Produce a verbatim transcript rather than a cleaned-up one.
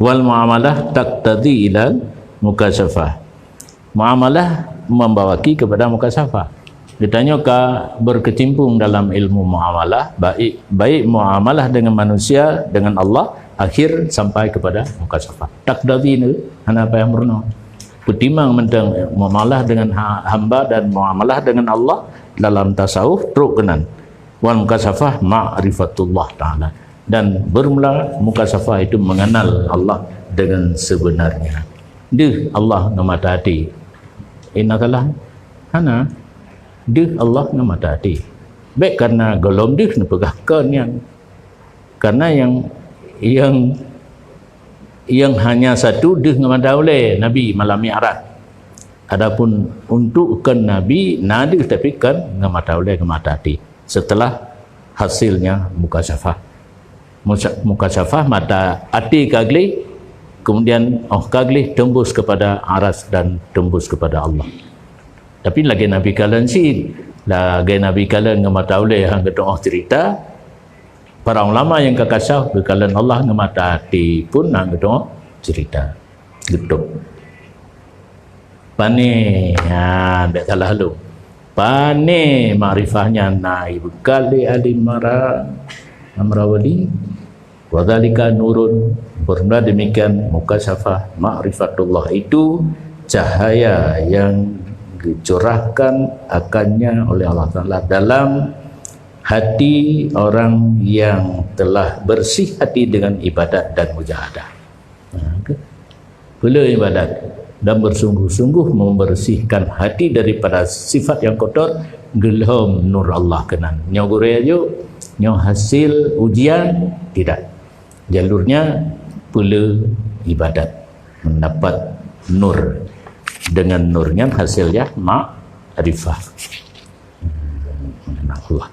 Wal muamalah taqtadi ilal mukasyafah. Muamalah membawa ki kepada mukasyafah. Geutanyoe ka berkecimpung dalam ilmu muamalah, baik, baik muamalah dengan manusia, dengan Allah, akhir sampai kepada mukasyafah. Taqtadi ni hana payah meurunoe. Peutimang mantong muamalah dengan ha-, hamba dan muamalah dengan Allah dalam tasawuf trok keunan. Wal mukasyafah ma'rifatullah Ta'ala. Dan bermula mukasyafah itu mengenal Allah dengan sebenarnya. Deuh Allah ngon mata até. Inna salah. Hana. Deuh Allah ngon mata até. Bék karena gohlom deuh neupeugah kon nyan. Karena yang, yang, yang hanya satu deuh ngon mata ulée Nabi malam Mi'raj. Adapun untuk kon Nabi, na deuh tapi kon ngon mata ulée, ngon mata até. Setelah hasilnya mukasyafah. Musa-, mukasyafah mata até ka gleh, kemudian óh ka gleh tembus kepada aras dan tembus kepada Allah. Tapi lagée Nabi kalon cit, lagée Nabi kalon ngon mata ulée han geutu'oh cerita, para ulama nyang ka kasyaf geukalon Allah ngon mata até pun han geutu'oh cerita. Geutôp. Pane, ha, bék salah lôn. Pane makrifah nyan na ibeukal lé alim mara, Amrawali. Wa dzalika nurun. Bermula demikian, mukasyafah makrifatullah itu cahaya yang dicurahkan akannya oleh Allah Taala dalam hati orang yang telah bersih hati dengan ibadat dan mujahadah. Ha, ke? Peuleueh ibadat dan bersungguh-sungguh membersihkan hati daripada sifat yang kotor, geulhom nur Allah keunan. Nyoe gurée aju, nyoe hasil ujian, tidak. Jalurnya peuleueh ibadat, mendapat nur. Dengan nur nyan hasil ya makrifah. Allah.